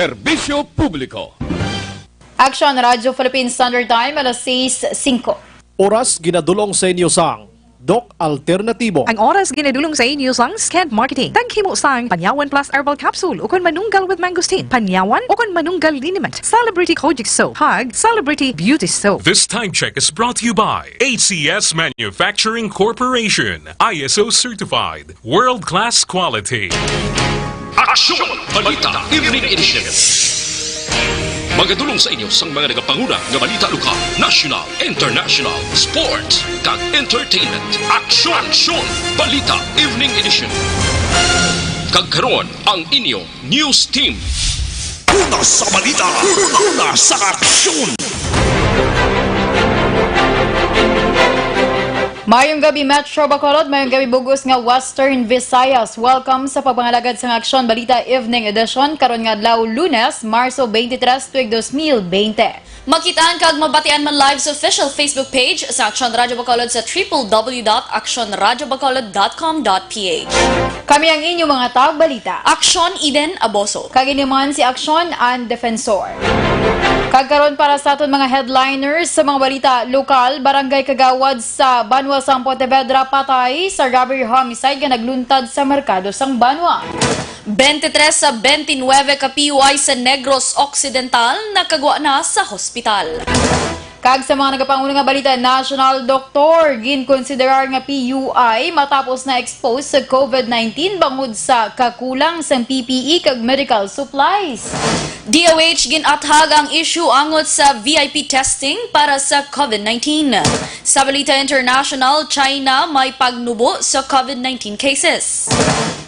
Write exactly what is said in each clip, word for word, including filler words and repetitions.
Serbisyo publiko. Aksyon, Radyo Philippine Standard Time, alas sais singko. Oras ginadulong sa inyo sang Doc Alternatibo. Ang oras ginadulong sa inyo sang Skent Marketing. Taghimo sang Panyawan Plus Herbal Capsule ukon Manunggal with Mangosteen, Panyawan ukon Manunggal Liniment, Celebrity Kojic Soap, kag Celebrity Beauty Soap. This time check is brought to you by A C S Manufacturing Corporation, I S O certified, world-class quality. Aksyon! Balita Evening Edition. Magadulong sa inyo sang mga nagapanguna nga balita lokal, national, international, sports, kag entertainment. Aksyon! Aksyon! Balita Evening Edition. Kag karon, ang inyo news team. Una sa balita, una sa aksyon. Mayong gabi, Metro Bacolod. Mayong gabi, bug-os nga Western Visayas. Welcome sa pagpangalagad sang Aksyon Balita Evening Edition karon nga adlaw, Lunes, Marso twenty-three, tuig dos mil bente. Makitaan kag mabatian man live sa official Facebook page sa Aksyon Radyo Bacolod sa triple W dot aksyon radyo bacolod dot com dot P H. Kami ang inyong mga tagbalita. Aksyon Eden Aboso. Kag ini man si Aksyon Ann Defensor. Kag karon para sa aton mga headliners sa mga balita lokal, Barangay Kagawad sa banwa sang Pontevedra patay sa robbery homicide nga nagluntad sa merkado sang banwa. Twenty-three sa twenty-nine ka P U I sa Negros Occidental nakagwa na sa hospital. Kag sa mga nagapanguna nga balita national, doktor ginkonsiderar nga P U I matapos na-expose sa COVID nineteen bangod sa kakulang sang P P E kag medical supplies. D O H gin-athag ang issue angot sa V I P testing para sa COVID nineteen. Sa balita international, China may pagnubo sa COVID nineteen cases.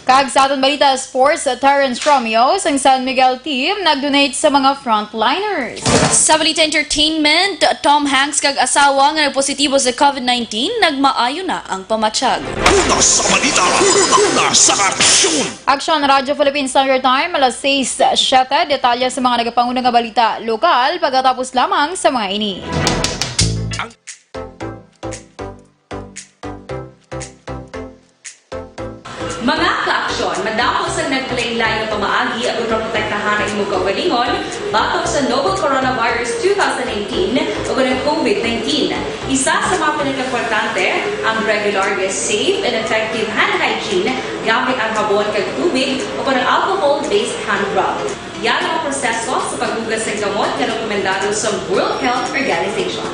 Kag sa aton balita sports, Terrence Romeo sang San Miguel team nag-donate sa mga frontliners. Sa balita entertainment, Tom Hanks kag asawa nga nagpositibo sa COVID nineteen, nagmaayo na ang pamatyag. Una sa balita, una sa aksyon. Aksyon, Radyo Philippine Standard Time, alas sais siyete. Detalye sa mga nagapanguna nga balita lokal pagkatapos lamang sa mga ini. Mga kaaksyon, madamo sang naglain-lain nga pamaagi aron maprotektahan ang imo kaugalingon batok sa novel coronavirus two thousand nineteen o ang COVID nineteen. Isa sa mga pinakaimportante ang regular nga safe and effective hand hygiene gamit ang habon kag tubig o ang alcohol-based hand rub. Yara ang proseso sa paghugas sang kamot nga rekomendado sa World Health Organization.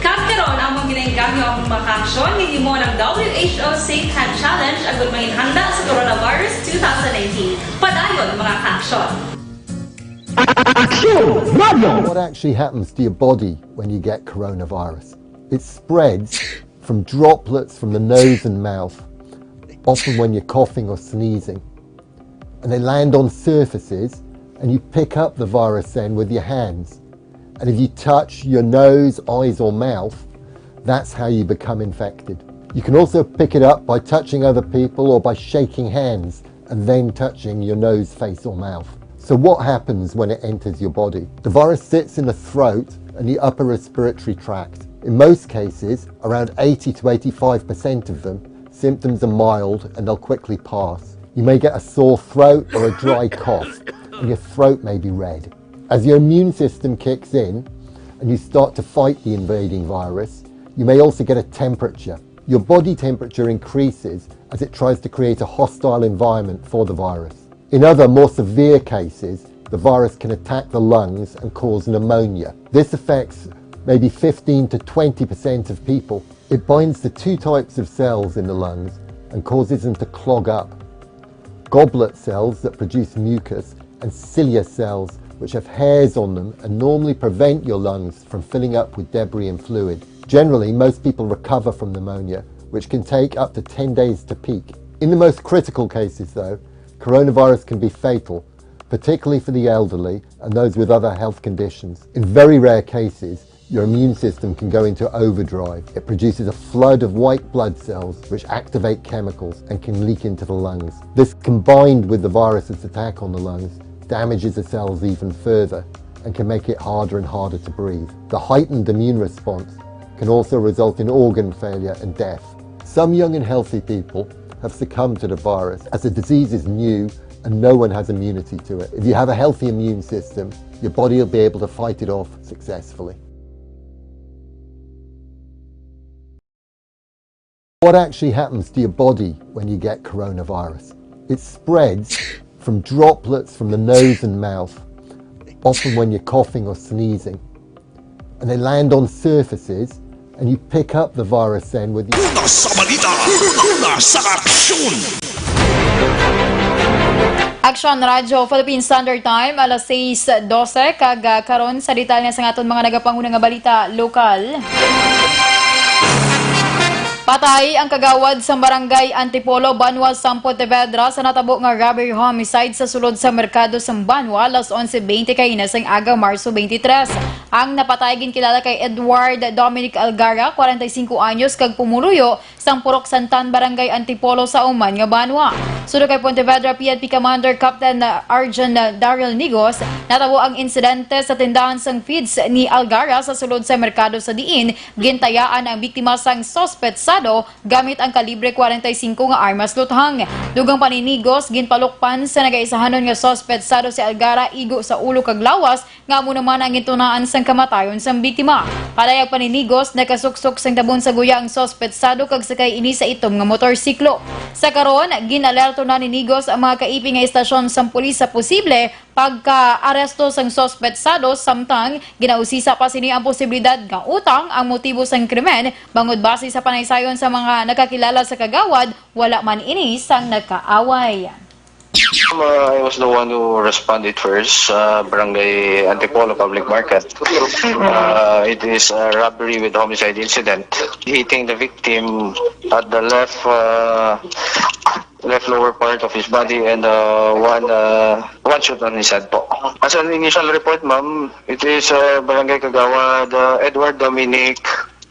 Kag karon, amon ginainggangyo ang mga kaaksyon nga gihimo ng W H O Safe Hand Challenge agud manginhanda sa coronavirus two thousand nineteen. Padayon, mga kaaksyon. Aksyon Radio! What actually happens to your body when you get coronavirus? It spreads from droplets from the nose and mouth, often when you're coughing or sneezing. And they land on surfaces, and you pick up the virus then with your hands. And if you touch your nose, eyes, or mouth, that's how you become infected. You can also pick it up by touching other people or by shaking hands and then touching your nose, face, or mouth. So what happens when it enters your body? The virus sits in the throat and the upper respiratory tract. In most cases, around eighty to eighty-five percent of them, symptoms are mild and they'll quickly pass. You may get a sore throat or a dry cough, and your throat may be red. As your immune system kicks in and you start to fight the invading virus, you may also get a temperature. Your body temperature increases as it tries to create a hostile environment for the virus. In other, more severe cases, the virus can attack the lungs and cause pneumonia. This affects maybe fifteen to twenty percent of people. It binds to two types of cells in the lungs and causes them to clog up. Goblet cells that produce mucus and cilia cells, which have hairs on them and normally prevent your lungs from filling up with debris and fluid. Generally, most people recover from pneumonia, which can take up to ten days to peak. In the most critical cases, though, coronavirus can be fatal, particularly for the elderly and those with other health conditions. In very rare cases, your immune system can go into overdrive. It produces a flood of white blood cells which activate chemicals and can leak into the lungs. This, combined with the virus's attack on the lungs, damages the cells even further and can make it harder and harder to breathe. The heightened immune response can also result in organ failure and death. Some young and healthy people have succumbed to the virus, as the disease is new and no one has immunity to it. If you have a healthy immune system, your body will be able to fight it off successfully. What actually happens to your body when you get coronavirus? It spreads from droplets from the nose and mouth, often when you're coughing or sneezing, and they land on surfaces, and you pick up the virus then with your Una sa balita, una sa aksyon. Aksyon Radyo Philippine Standard Time, alas sais dose, kag, ah, karon sa detalye sa aton mga nagapanguna nga balita lokal. Patay ang kagawad sa Barangay Antipolo, Banwa sang Pontevedra, sa natabo nga robbery homicide sa sulod sa merkado sa Banwa, alas onse bente kaina sang aga, Marso twenty-three. Ang napatay ginkilala kay Edward Dominic Algara, kwarenta y singko anyos, kag pumuluyo sang Purok Santan, Barangay Antipolo, sa Uman nga Banwa. Suno kay Pontevedra P N P Commander Captain Arjun Daryl Nigos, natabo ang insidente sa tindahan sang feeds ni Algara sa sulod sa merkado, sa diin gintayaan ang biktima sang suspetsado gamit ang kalibre kwarenta y singko nga armas luthang. Dugang pa ni Nigos, ginpalukpan sa nagaisahanon nga suspetsado si Algara igo sa ulo kag lawas, nga amo naman ang gintunaan sang kamatayon sang biktima. Padayag pa ni Nigos, nakasuksok sang tabon sa guya ang suspetsado kag sakay ini sa itom nga motorsiklo. Sa karon, gin-alerto na ni Nigos ang mga kaiping nga istasyon sang pulis sa posible pagka-aresto sang suspetsado, samtang ginausisa pa sini ang posibilidad nga utang ang motibo sang krimen, bangod base sa panaysayon sa mga nakakilala sa kagawad, wala man ini sang nagkaaway. Uh, I was the one who responded first sa Barangay Antipolo Public Market. Uh, it is a robbery with homicide incident, hitting the victim at the left, uh, left lower part of his body and, uh, one, uh, one shot on his head po. As an initial report, ma'am, it is, uh, Barangay Kagawad, uh, Edward Dominic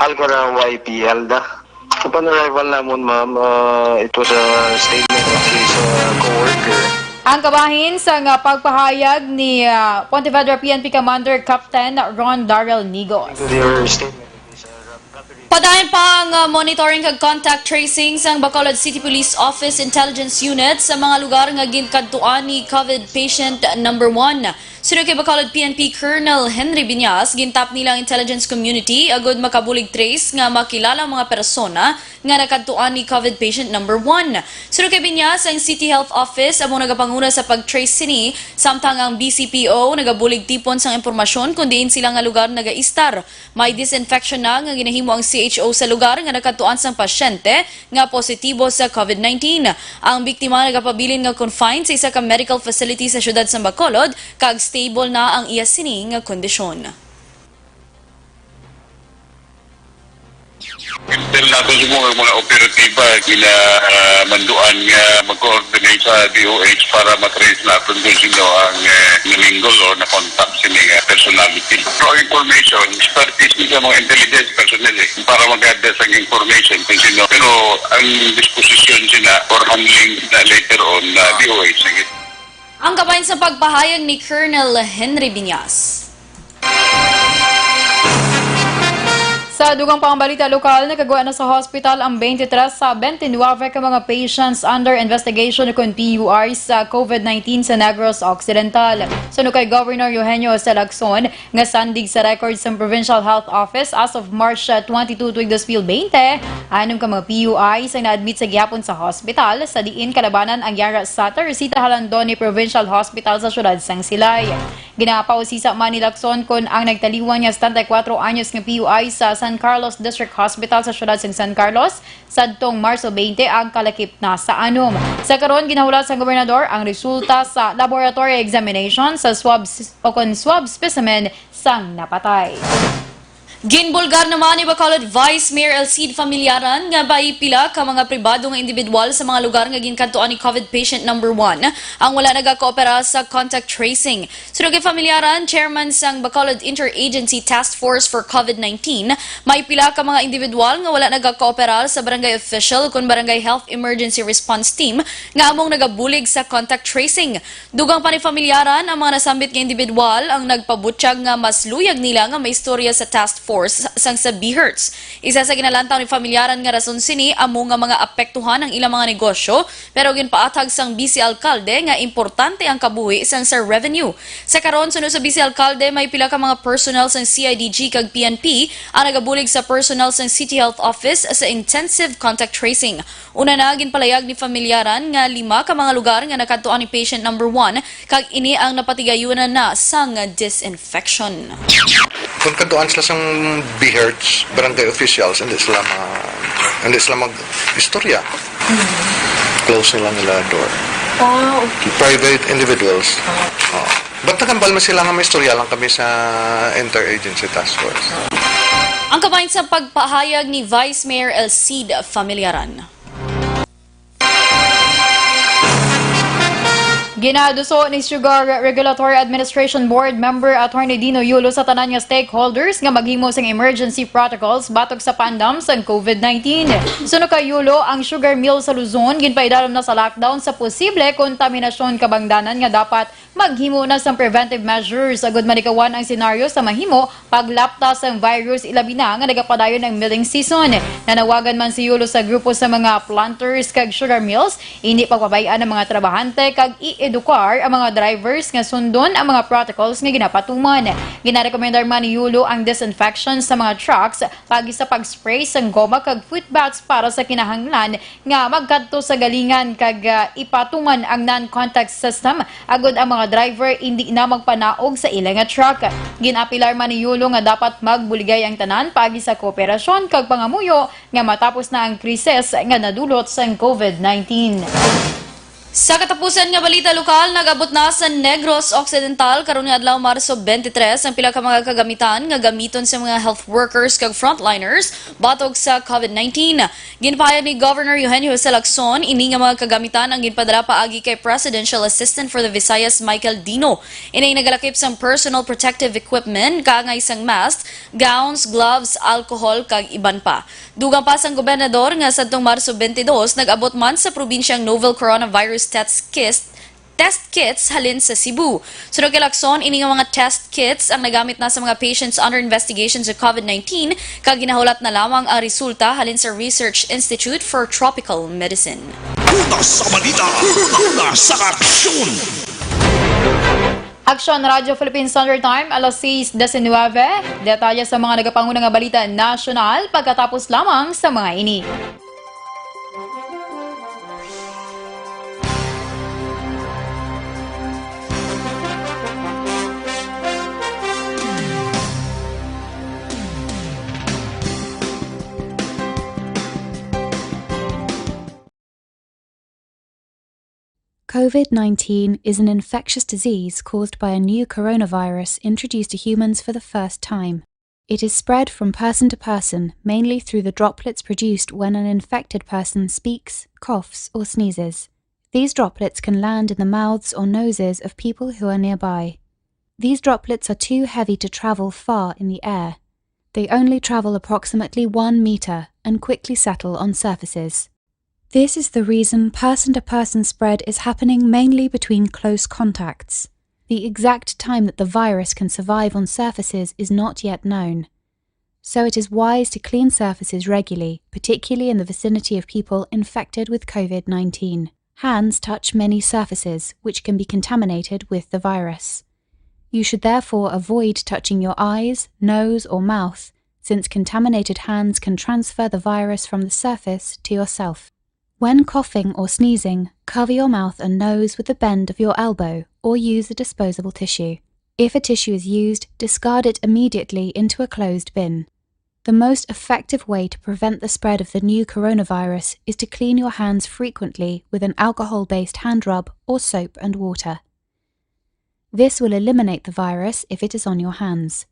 Algara Y P L da. Upon arrival namon, ma'am, uh, it was a statement of his, uh, co-worker. Ang kabahin sang, uh, pagpahayag ni, uh, Pontevedra P N P Commander Captain Ron Darrell Nigos. To their statement of his, uh, robbery. Padayon pa ang, uh, monitoring kag contact tracing sang Bacolod City Police Office Intelligence Unit sa mga lugar nga ginkadtuan ni COVID patient number one. Suno kay Bacolod P N P Colonel Henry Biñas, gintap nila ang intelligence community agud makabulig trace nga makilala ang mga persona nga nakadtuan ni COVID patient number one. Suno kay Biñas, ang City Health Office amo nagapanguna sa pag-trace sini, samtang ang B C P O nagabulig tipon sang impormasyon kon diin sila nga lugar nagaistar. May disinfection na nga ginahimo ang C H O sa lugar nga nakadtuan sang pasyente nga positibo sa COVID nineteen. Ang biktima nagapabilin nga confined sa isa ka medical facility sa siyudad sa Bacolod, kag stable na ang iya sini nga kondisyon. Intel nato sa mga, mga operatiba, ginamanduan nga mag-coordinate sa D O H para matrace naton kung sino ang, eh, namingle o na-contact sini nga personality. Pero ang information, expertise ni sa mga intelligence personnel, eh, para mag-gather sa information kung sino. Pero ang disposition sina or handling na later on na D O H. Ang kabahin sa pagpahayag ni Colonel Henry Viñas. Sa dugang pang balita lokal, nakagwa na sa hospital ang twenty-three sa twenty-nine ka mga patients under investigation kon P U I sa COVID nineteen sa Negros Occidental. Suno kay Governor Eugenio Salacson, nga sandig sa record sang Provincial Health Office as of March, ah, twenty-two, twenty twenty, anom ka mga P U Is ang na-admit sa gihapon sa hospital, sa diin kalabanan ang yara sa Teresita Jalandoni Provincial Hospital sa siyudad sang Silay. Ginapausisa man ni Lacson kon ang nagtaliwan nga setenta y cuatro anyos nga P U I sa San Carlos District Hospital sa siyudad sang San Carlos sadtong Marso twenty ang kalakip na sa anom. Sa karon, ginahulat sang gobernador ang resulta sa laboratory examination sa swab s-, o kon swab specimen sang napatay. Ginbulgar naman ni Bacolod Vice Mayor Elcid Familiaran nga may pila ka mga pribado nga individual sa mga lugar nga ginkadtuan ni COVID patient number one ang wala nagakooperar sa contact tracing. Suno kay Familiaran, chairman sang Bacolod Interagency Task Force for COVID nineteen, may pila ka mga individual nga wala nagakooperar sa barangay official kon barangay health emergency response team nga among nagabulig sa contact tracing. Dugang pa ni Familiaran, ang mga nasambit nga individual ang nagpabutyag nga mas luyag nila nga maistorya sa task force sang sa BHERTs. Isa sa ginalantaw ni Familiaran nga rason sini amo nga mga apektuhan ang ilang mga negosyo, pero ginpaathag sang Vice Alkalde nga importante ang kabuhi sang sa revenue. Sa karon, suno sa Vice Alkalde, may pila ka mga personnel sang C I D G kag P N P ang nagabulig sa personnel sang City Health Office sa intensive contact tracing. Una na, ginpalayag ni Familiaran nga lima ka mga lugar nga nakadtuan ni patient number one, kag ini ang napatigayunan na sang disinfection. Kung kadtuan sila sang BHERTs, barangay officials, hindi sila ma-, hindi sila mag-istorya. Close nila nila door. Ah, okay. Private individuals. Ah. Oo. But nakambal man sila nga may istorya lang kami sa interagency task force. Ang kabahin sa pagpahayag ni Vice Mayor Elcid Familiaran. Ginaduso ni Sugar Regulatory Administration Board member Attorney Dino Yulo sa tanan nga stakeholders nga maghimo sing emergency protocols batok sa pandam sang COVID nineteen. Suno kay Yulo, ang sugar mill sa Luzon ginpaidalom na sa lockdown sa posible kontaminasyon kabangdanan nga dapat maghimo na sang preventive measures agud malikawan ang senaryo sa mahimo paglapta sang virus, ilabi na nga nagapadayon ang milling season. Nanawagan man si Yulo sa grupo sa mga planters kag sugar mills, hindi pagpabay-an ang mga trabahante kag i-edukar ang mga drivers nga sundon ang mga protocols nga ginapatuman. Ginarekomendar man ni Yulo ang disinfection sa mga trucks, paagi sa pag-spray sang goma kag foot baths para sa kinahanglan nga magkadto sa galingan kag, ah, ipatuman ang non-contact system agud ang mga driver indi na magpanaog sa ila nga truck. Gin-apilar man ni Yulo nga dapat magbuligay ang tanan paagi sa kooperasyon kag pangamuyo nga matapos na ang krisis nga nadulot sang COVID nineteen. Sa katapusan nga balita lokal, nag-abot na sa Negros Occidental karon nga adlaw, Marso twenty-three, ang pila ka mga kagamitan nga gamiton sa mga health workers kag frontliners batok sa COVID nineteen. Ginpahayag ni Governor Eugenio Jose Lacson, ini nga mga kagamitan ang ginpadala paagi kay Presidential Assistant for the Visayas, Michael Dino. Ini nagalakip sang personal protective equipment, kaangay sang mask, gowns, gloves, alcohol, kag iban pa. Dugang pa sang gobernador nga sadtong Marso twenty-two, nag-abot man sa probinsya ang novel coronavirus test kit, test kits halin sa Cebu. Suno kay Lacson, ini nga mga test kits ang nagamit na sa mga patients under investigation sa COVID nineteen, kag ginahulat na lamang ang resulta halin sa Research Institute for Tropical Medicine. Una sa balita, una sa aksyon. Aksyon, Radyo Philippine Standard Time, alas sais diecinuebe. Detalye sa mga nagapanguna nga balita nasyonal pagkatapos lamang sa mga ini. COVID nineteen is an infectious disease caused by a new coronavirus introduced to humans for the first time. It is spread from person to person, mainly through the droplets produced when an infected person speaks, coughs, or sneezes. These droplets can land in the mouths or noses of people who are nearby. These droplets are too heavy to travel far in the air. They only travel approximately one meter and quickly settle on surfaces. This is the reason person-to-person spread is happening mainly between close contacts. The exact time that the virus can survive on surfaces is not yet known. So it is wise to clean surfaces regularly, particularly in the vicinity of people infected with COVID nineteen. Hands touch many surfaces, which can be contaminated with the virus. You should therefore avoid touching your eyes, nose, or mouth, since contaminated hands can transfer the virus from the surface to yourself. When coughing or sneezing, cover your mouth and nose with the bend of your elbow or use a disposable tissue. If a tissue is used, discard it immediately into a closed bin. The most effective way to prevent the spread of the new coronavirus is to clean your hands frequently with an alcohol-based hand rub or soap and water. This will eliminate the virus if it is on your hands.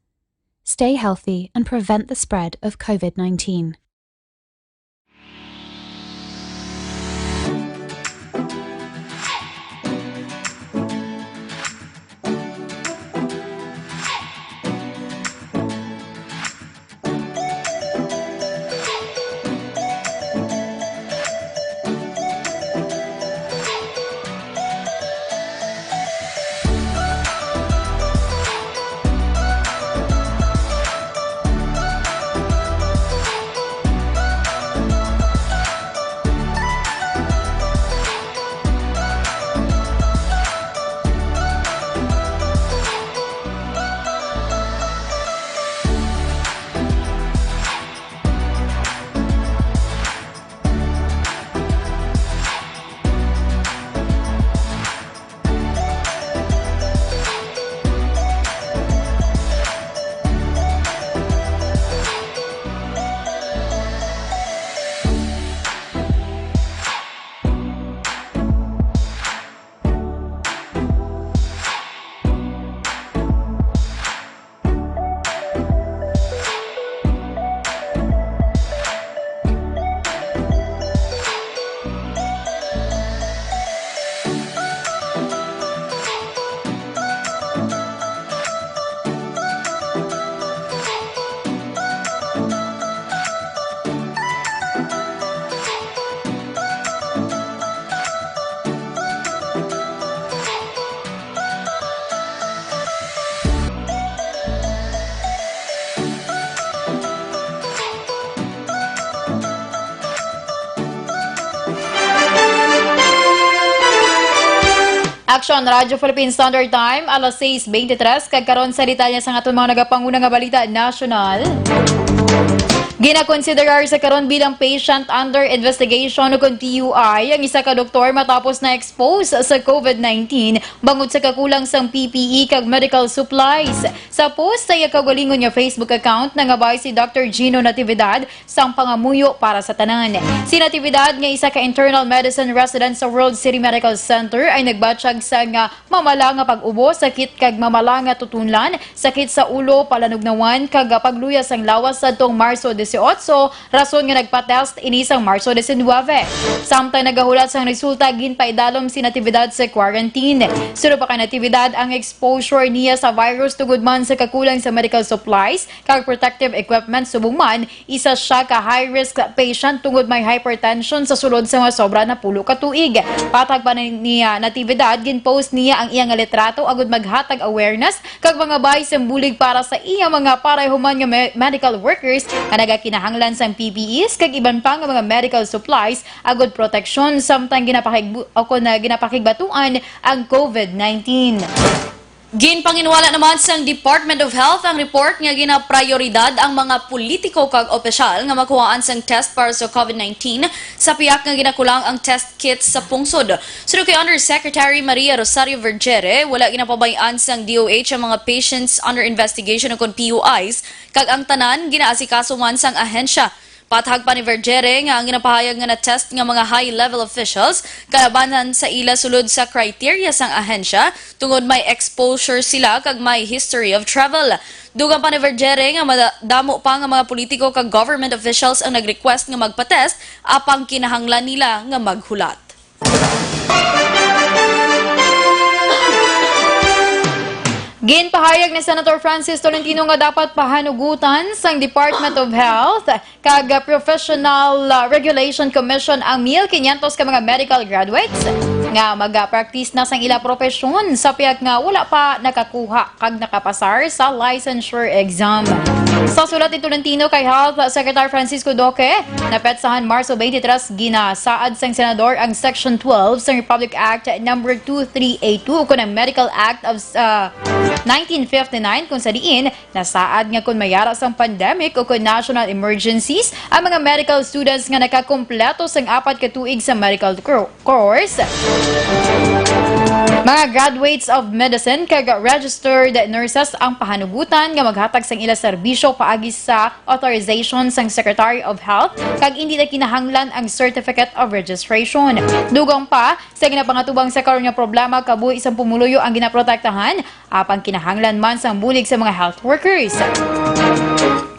Stay healthy and prevent the spread of COVID nineteen. Action, Radyo Philippine Standard Time, alas sais beintitrés, kag karon sa detalye sang aton mga nagapanguna nga balita nasyonal. Ginakonsiderar sa karon bilang patient under investigation, ukon P U I, ang isa ka doktor matapos na-expose sa COVID nineteen bangod sa kakulang sang P P E kag medical supplies. Sa post sa iya kaugalingon nga Facebook account, nangabay si Doctor Gino Natividad sang pangamuyo para sa tanan. Si Natividad, nga isa ka internal medicine resident sa World City Medical Center, ay nagbatyag sa nga mamala nga pag-ubo, sakit kag mamala nga tutunlan, sakit sa ulo, palanugnawan, kag pagluya sang lawas sadtong Marso dieciocho, rason nga nagpa-test ini sang Marso diecinuebe. Samtang nagahulat sang resulta, ginpaidalom si Natividad sa quarantine. Suno pa kay Natividad, ang exposure niya sa virus tungod man sa kakulang sa medical supplies kag protective equipment, subong man isa sia ka high-risk patient tungod may hypertension sa sulod sa mga sobra na pulo ka tuig. Patag pa ni, ni, ah, Natividad, gin-post niya ang iya nga litrato agud maghatag awareness kag mga bay sang bulig para sa iya mga parayhoman nga me-, medical workers nga nagakinahanglan sang P P Es kag iban pa nga mga medical supplies agud proteksyon samtang ginapakigbu-, o kon, ah, ginapakigbatuan ang COVID nineteen. Ginpanginwala naman sang Department of Health ang report nga ginaprioridad ang mga politiko kag opisyal nga makuhaan sang test para sa COVID nineteen sa pihak nga ginakulang ang test kits sa pungsod. Suno kay Undersecretary Maria Rosario Vergere, wala ginapabay-an sang D O H ang mga patients under investigation ukon P U Is, kag ang tanan ginaasikaso man sang ahensya. Patag pa ni Vergere nga ang ginapahayag nga na-test nga mga high-level officials kalabanan sa ila sulod sa criteria sang ahensya tungod may exposure sila kag may history of travel. Dugang pa ni Vergere nga mada-, damo pa nga mga politiko kag government officials ang nag-request nga magpa-test apang kinahanglan nila nga maghulat. Ginpahayag ni Senator Francis Tolentino nga dapat pahanugutan sang Department of Health kag Professional, uh, Regulation Commission ang mil quinientos ka mga medical graduates nga mag-practice na sang ila propesyon sa pihak nga wala pa nakakuha kag nakapasar sa licensure exam. Sa sulat ni Tolentino kay Health Secretary Francisco Duque, napetsahan Marso twenty-three, ginasaad sang senador ang Section twelve sang Republic Act Number two three eight two, ukon ang Medical Act of, uh, nineteen fifty-nine, kung sa diin nasaad nga kon may ara sang pandemic o kon national emergencies ang mga medical students nga nakakumpleto sang apat ka tuig sa medical cro-, course, mga graduates of medicine kag registered nurses ang pahanugutan nga maghatag sang ila serbisyo paagi sa authorization sang Secretary of Health kag indi na kinahanglan ang Certificate of Registration. Dugang pa, sa ginapangatubang sa karon nga problema, kabuhi sang pumuluyo ang ginaprotektahan, apang kinahanglan man sang bulig sa mga health workers.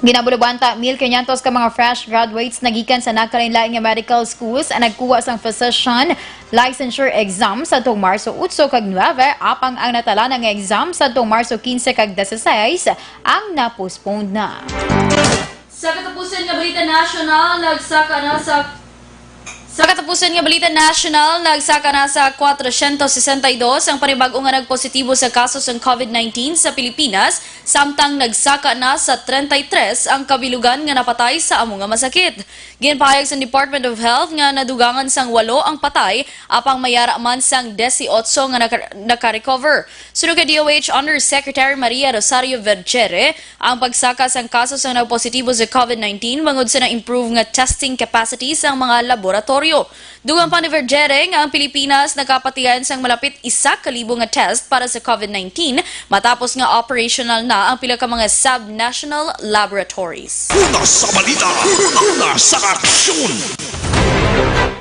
Ginabulabanta, mil quinientos ka mga fresh graduates nagikan sa nagkalain-lain nga medical schools ang nagkuha sang physician licensure exam sadtong Marso otso kag nuebe, apang ang natalana nga exam sadtong Marso quince kag dieciséis ang na-postpone na. Sa katapusan nga balita nasyonal, nagsaka na sa Sa katapusan nga balita nasyonal, nagsaka na sa kwatrocientos sesenta y dos ang panibag-o nga nagpositibo sa kaso sang covid nineteen sa Pilipinas, samtang nagsaka na sa treinta y tres ang kabilugan nga napatay sa amo nga masakit. Ginpahayag sa Department of Health nga nadugangan sang walo ang patay, apang may ara man sang dieciocho nga naka-, naka-recover. Suno kay D O H Undersecretary Maria Rosario Vergere, ang pagsaka sang kaso sang nagpositibo sa covid nineteen bangod sa na-improve nga testing capacity sang mga laboratoryo. Dugang pa ni Vergere nga ang Pilipinas nakapatihan sang malapit isa ka libo nga test para sa covid nineteen matapos nga operational na ang pila ka mga sub-national laboratories. Una sa balita, una sa aksyon.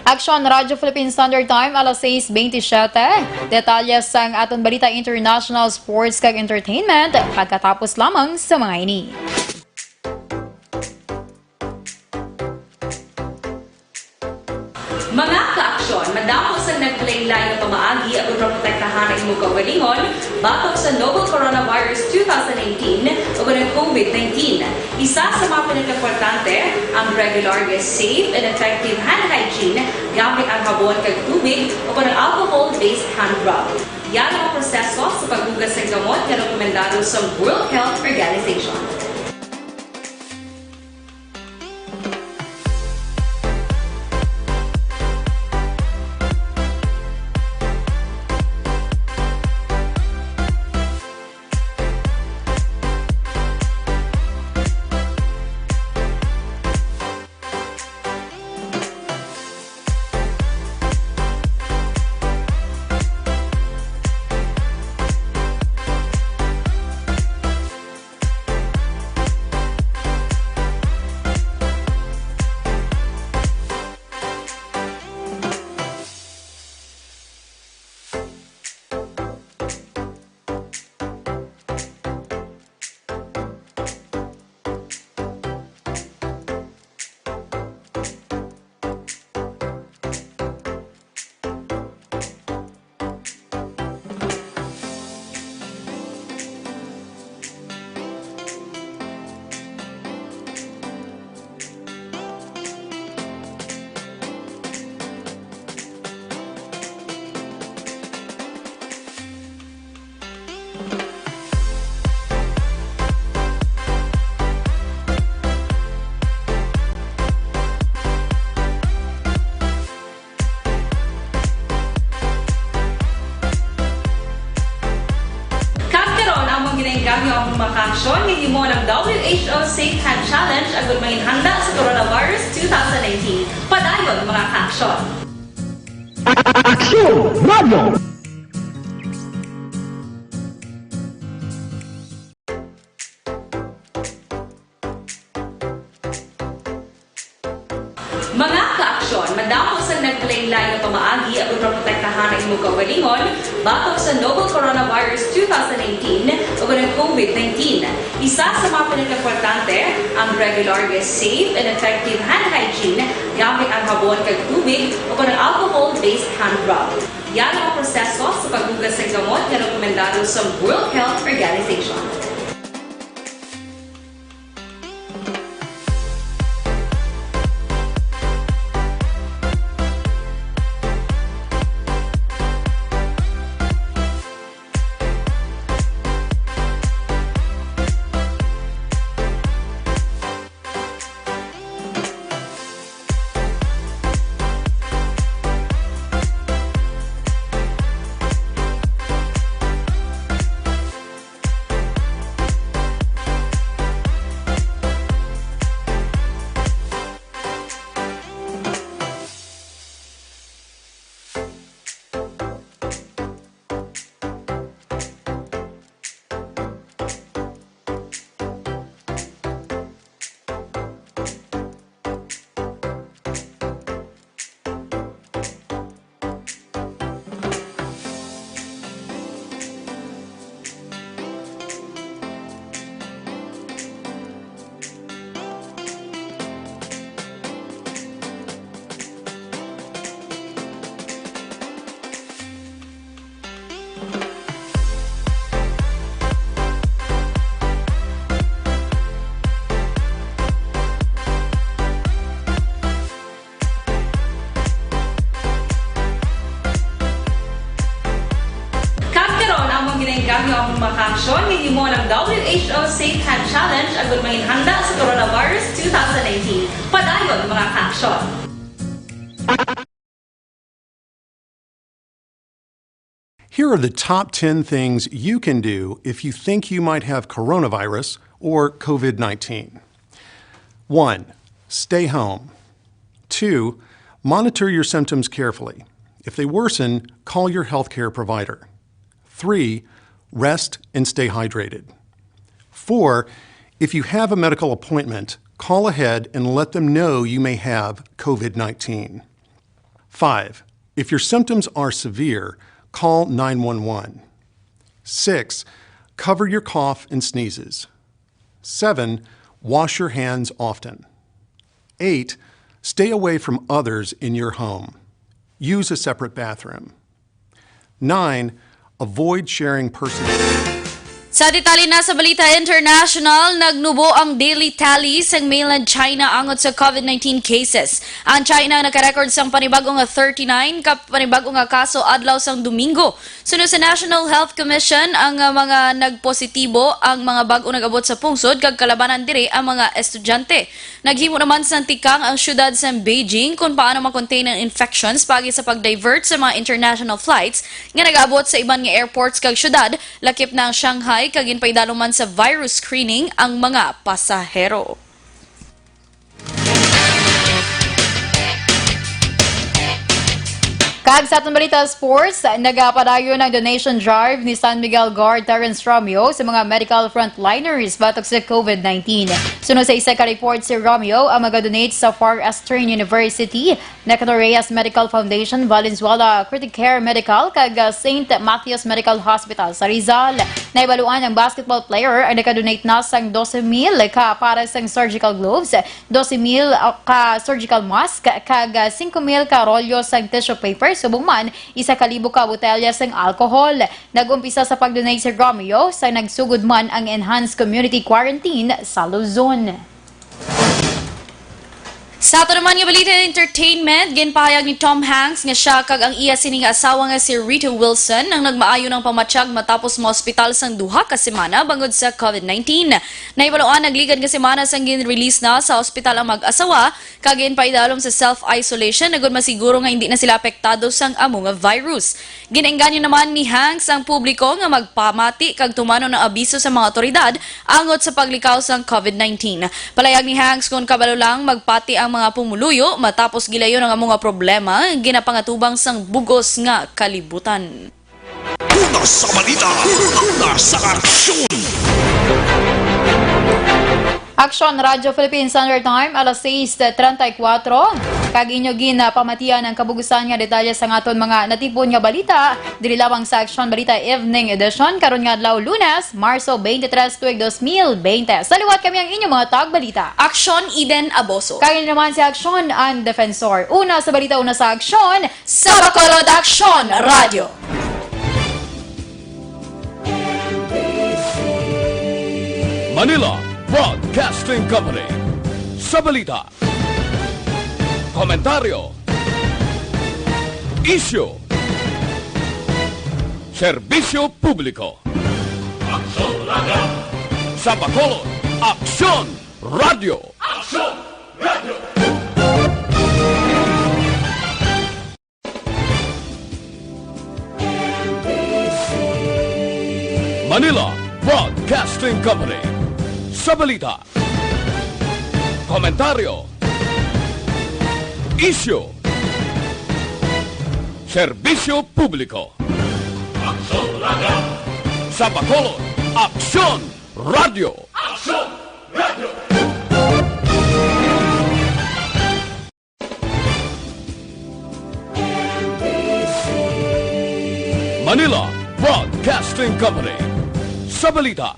Aksyon, Radyo Philippine Standard Time, alas sais bentisiete. Detalye sang aton balita, international, sports, kag entertainment pagkatapos lamang sa mga ini. Mga kaaksyon, madamo sang nagkalainlain nga pamaagi aron maprotektahan ang imong kaugalingon batok sa novel coronavirus two thousand nineteen o ang covid nineteen. Isa sa mga pinakaimportante ang regular nga safe and effective hand hygiene gamit ang habon kag tubig o ang alcohol-based hand rub. Yari ang proseso sa paghugas sang gamot nga rekomendado sa World Health Organization. Kag karon, amon ginaengganyo ang mga kaaksyon nga himo ng W H O Safe Hand Challenge agud manginhanda sa coronavirus two thousand nineteen. Padayon, mga kaaksyon. Aksyon Radio! Mga Aksyon, madamo sang nagkalain-lain nga pamaagi aron maprotektahan ang imong kaugalingon batok sa novel coronavirus two thousand nineteen o kon ang COVID nineteen. Isa sa mga pinakaimportante ang regular nga safe and effective hand hygiene gamit ang habon kag tubig o kon ang alcohol-based hand rub. Yan ang proseso sa paghugas sa gamot nga rekomendado sa World Health Organization. Kag karon, among ginainggangyo ang mga kaaksyon nga himo ng W H O Safe Hand Challenge agud manginhanda sa coronavirus two thousand nineteen. Padayon, mga kaaksyon. Here are the top ten things you can do if you think you might have coronavirus or COVID nineteen. One, stay home. Two, monitor your symptoms carefully. If they worsen, call your healthcare provider. Three, rest and stay hydrated. Four, if you have a medical appointment, call ahead and let them know you may have COVID nineteen. Five, if your symptoms are severe, call nine one one. Six, cover your cough and sneezes. Seven, wash your hands often. Eight, stay away from others in your home. Use a separate bathroom. Nine, avoid sharing personal Sa detalye na sa balita international, nagnubo ang daily tally sang mainland China angot sa COVID nineteen cases. Ang China nakarecord sang panibag-o nga thirty-nine ka panibag-o nga kaso adlaw sang Domingo. Suno sa National Health Commission, ang, ah, mga nagpositibo ang mga bag-o nag-abot sa pungsod kag kalabanan diri ang mga estudyante. Naghimo naman sang tikang ang siyudad sa Beijing kon paano ma-contain ang infections paagi sa pag-divert sa mga international flights nga nag-abot sa iban nga airports kag siyudad, lakip na ang Shanghai, kag ginpaidalom man sa virus screening ang mga pasahero. Kag sa atong balita sports, nagapadayon ang donation drive ni San Miguel Guard Terrence Romeo sa mga medical frontliners batok sa COVID nineteen. Suno sa isa ka report si Romeo ang magadonate sa Far Eastern University, Necator Reyes Medical Foundation, Valenzuela Criticare Medical, kag, ah, Saint Matthew's Medical Hospital sa Rizal. Nahibaluan ang basketball player ang nakadonate na sang dose mil ka para sang surgical gloves, dose mil ka surgical mask, kag, ah, singko mil ka rolyo sang tissue paper, subong man isa ka libo ka botelya sang alcohol. Nag-umpisa sa pag-donate si Romeo sa nagsugod man ang enhanced community quarantine sa Luzon. Sa ato naman nga balita entertainment, ginpahayag ni Tom Hanks nga siya kag ang iya sini nga asawa nga si Rita Wilson ang nagmaayo ng pamatyag matapos maospital sang duha ka semana bangod sa COVID nineteen. Nahibaluan nagligad nga semana sang gin-release na sa ospital ang mag-asawa, kag ginpaidalom sa self-isolation agud masiguro nga hindi na sila apektado sang amo nga virus. Ginaengganyo naman ni Hanks ang publiko nga magpamati kag tumanon ang abiso sa mga awtoridad angot sa paglikaw sang COVID nineteen. Palayag ni Hanks kon kabalo lang magpati ang mga pumuluyo matapos gilayon ang amo nga problema ginapangatubang sang bug-os nga kalibutan. Una sa balita, una sa aksyon. Aksyon Radyo Philippine Standard Time, alas sais treinta y cuatro. Kag inyo ginapamatian ang kabugusan nga detalye sa aton mga natipon nga balita, diri lamang sa Aksyon Balita Evening Edition, karon nga adlaw, Lunes, Marso twenty-three, tuig dos mil bente. Sa liwat, kami ang inyong mga tagbalita. Aksyon Eden Aboso. Kag ini naman si Aksyon ang Defensor. Una sa balita, una sa aksyon, sa Bacolod Aksyon Radyo. Manila Broadcasting Company. Sa balita, komentaryo, isyu, serbisyo publiko. Aksyon Radyo. Sa Bacolod, Aksyon Radyo. Aksyon Radyo. Manila Broadcasting Company. Sa balita, komentaryo, isyu, serbisyo publiko. Aksyon Radyo. Sa Bacolod, Aksyon Radyo. Aksyon Radyo. Manila Broadcasting Company. Sa balita,